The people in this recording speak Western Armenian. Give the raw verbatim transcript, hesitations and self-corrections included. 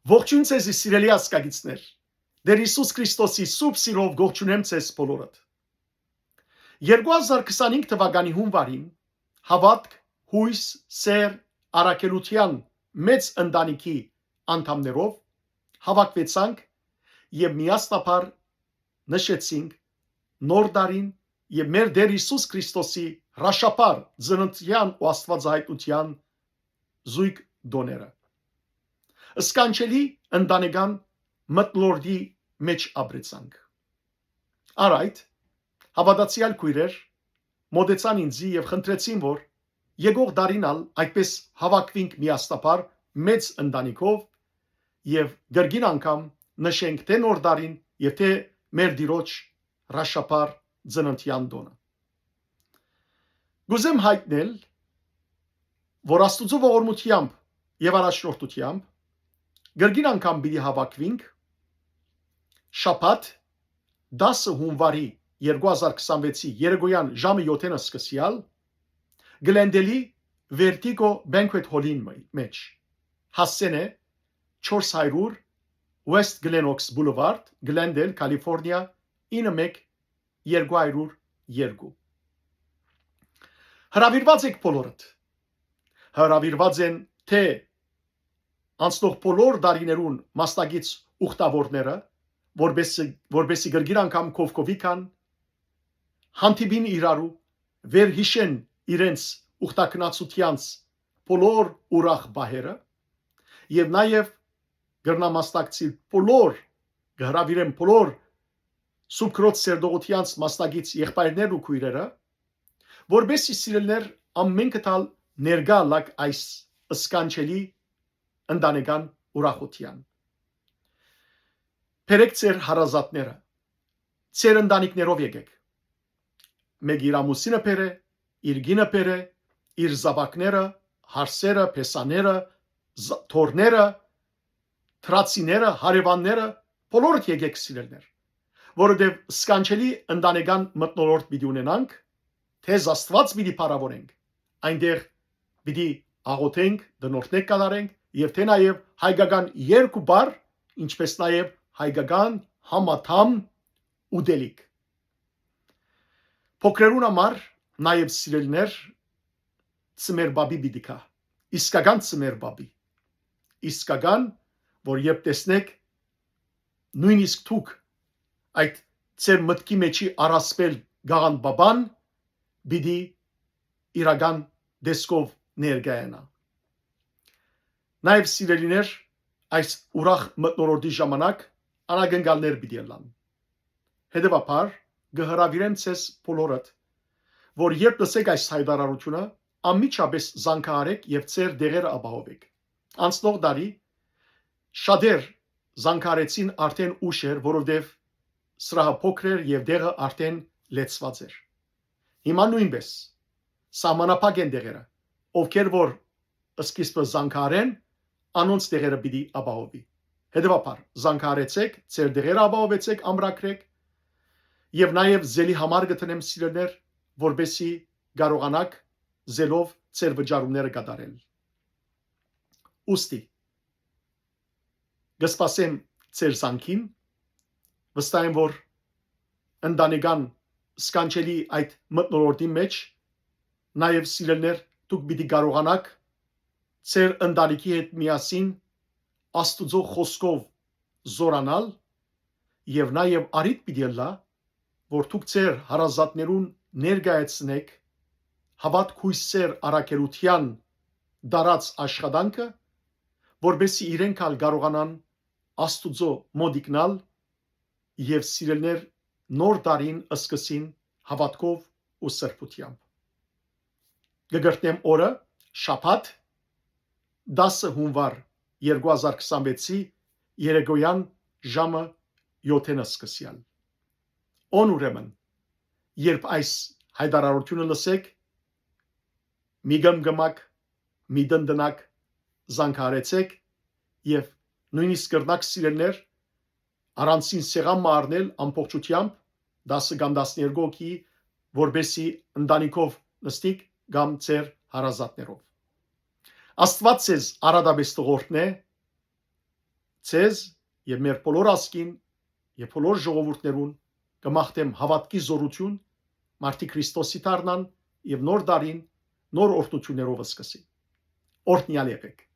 Ողջույն ձեզի, սիրելի ազգագիցներ։ Տէր Յիսուս Քրիստոսի սուրբ սիրով կողջունեմ ձեզ բոլորդ։ Երկու հազար քսանհինգ թվականի հունվարին Հաւատք, Յոյս, Սէր, Առաքելութեան մեծ ընտանիքի անդամներով հաւաքուեցանք եւ միասնաբար նշեցինք Նոր տարին եւ մեր Տէր Յիսուս Քրիստոսի հրաշափառ ծննդեան ու աստուածայայտնութեան զոյգ տօները։ Սքանչելի ընտանեկան մթնոլորտի մէջ ապրեցանք։ Առ այդ, հաւատացեալ քոյրեր մօտեցան ինծի եւ խնդրեցին, որ եկող տարին ալ այդպես հաւաքուինք միասնաբար մեծ ընտանիքով եւ կրկին անգամ նշենք թէ Նոր տարին եւ թէ մեր Տիրոջ հրաշափառ ծննդեան տօնը։ Կ'ուզեմ յայտնել, որ Աստուծոյ ողորմութեամբ եւ առաջնորդութեամբ կրկին անգամ պիտի հաւաքուինք շաբաթ, դասը հունուարի երկու հազար քսանվեցի երեկոյեան ժամը եօթէն սկսեալ, Գլենդելի Vertigo Banquet Hall-ին մը-, մէջ։ Հասցէն է չորս հարիւր West Glen Oaks Boulevard, Գլենդել, Կալիֆորնիա, ինը մէկ երկու հարիւր երկու։ Հրաւիրուած էք բոլորդ։ Հրաւիրուած են թէ անցնող բոլոր տարիներուն մասնակից ուխտաւորները, որպեսզի, որպեսզի կրկին անգամ կովկովի կան, հանդիպին իրարու, վերհիշեն իրենց ուխտագնացութեանց բոլոր ուրախ պահերը եւ նաեւ կրնայ մասնակցիլ բոլոր, կը հրաւիրեմ բոլոր Սուրբ Քրոց Սերտողութեանց մասնակից եղբայրներն ու քոյրերը, որպեսզի, սիրելիներ, ամէնքդ ալ ներկայ ըլաք այս սքանչելի ընտանեկան ուրախութեան։ Բերէք ձեր հարազատները, ձեր ընտանիքներով եկէք։ Մէկը իր ամուսինը բերէ, իր կինը բերէ, իր զաւակները, հարսերը, փեսաները, զա-, թոռները, դրացիները, հարեւանները, բոլորդ եկէք, սիրելիներ, որովհետեւ սքանչելի ընտանեկան մթնոլորտ պիտի ունենանք, թէ Աստուած պիտի փառաւորենք, այնտեղ պիտի աղօթենք, տնօրհնենք կատարենք եւ թէ նաեւ հայկական երկու բառ, ինչպէս նաեւ հայկական համադամ ուտելիք։ Փոքրերուն համար նաեւ, սիրելիներ, ծմեր բաբի պիտի գայ, իսկական ծմեր բաբի, իսկական, որ երբ տեսնեք, նոյնիսկ դուք այդ ձեր մտքի մէջի առասպել գաղան բաբան պիտի իրական տեսքով ներկայանայ։ Նաեւ, սիրելիներ, այս ուրախ մթնոլորտի ժամանակ անակնկալներ պիտի ըլլան։ Հետեւաբար, կը հրաւիրեմ ձեզ բոլորդ, որ երբ լսեք այս յայտարարութիւնը, անմիջապէս զանգահարէք եւ ձեր տեղերը ապահովէք։ Անցնող տարի շատեր զանգահարեցին արդէն ուշ էր, որովհետեւ սրահը փոքր էր եւ տեղը արդէն լեցուած էր։ Հիմա նոյնպէս սահմանափակ են տեղերը, ովքեր որ սկիզբը զանգահարեն, անոնց տեղերը պիտի ապահովի։ Հետեւաբար, զանգահարեցեք, ձեր տեղերը ապահովեցեք, ամրագրեք եւ նաեւ զելի համար կը դնեմ, սիրելիներ, որպեսզի կարողանաք զելով ձեր վճարումները կատարել։ Ուստի, կը սպասեմ ձեր զանգին, վստահ եմ, որ ընտանեկան սքանչելի այդ մթնոլորտի մէջ, նաեւ, սիրելիներ, դուք պիտի կարողանաք ձեր ընտանիքի հետ միասին Աստուծոյ խօսքով զօրանալ եւ նաեւ առիթ պիտի ըլլայ, որ դուք ձեր հարազատներուն ներկայացնէք Հաւատք, Յոյս, Սէր առաքելութեան տարած աշխատանքը, որպեսզի իրենք ալ կարողանան Աստուծոյ մօտիկնալ եւ, սիրելիներ, նոր տարին սկսին հաւատքով ու սրբութեամբ։ Կը կրկնեմ օրը, շաբաթ, դասը հունուար երկու հազար քսանվեցի երեկոյեան ժամը եօթէն սկսեալ։ Օն ուրեմն, երբ այս յայտարարութիւնը լսէք, մի կմկմաք, մի տնտնաք, զանգահարեցէք եւ նոյնիսկ կրնաք, սիրելիներ, առանձին սեղան մը առնել ամբողջութեամբ դասը կամ տասներկու հոգի, որպեսզի ընտանիքով նստիք կամ ձեր հարազատներով։ Աստուած ձեզ առատապէս տղորտնէ, Ձեզ եւ մեր բոլոր ազգին եւ բոլոր ժողովուրդներուն կը մաղթեմ հաւատքի զօրութիւն, մարդիկ Քրիստոսի դառնան եւ նոր տարին նոր օրհնութիւններով սկսի։ Օրհնեալ եղէք։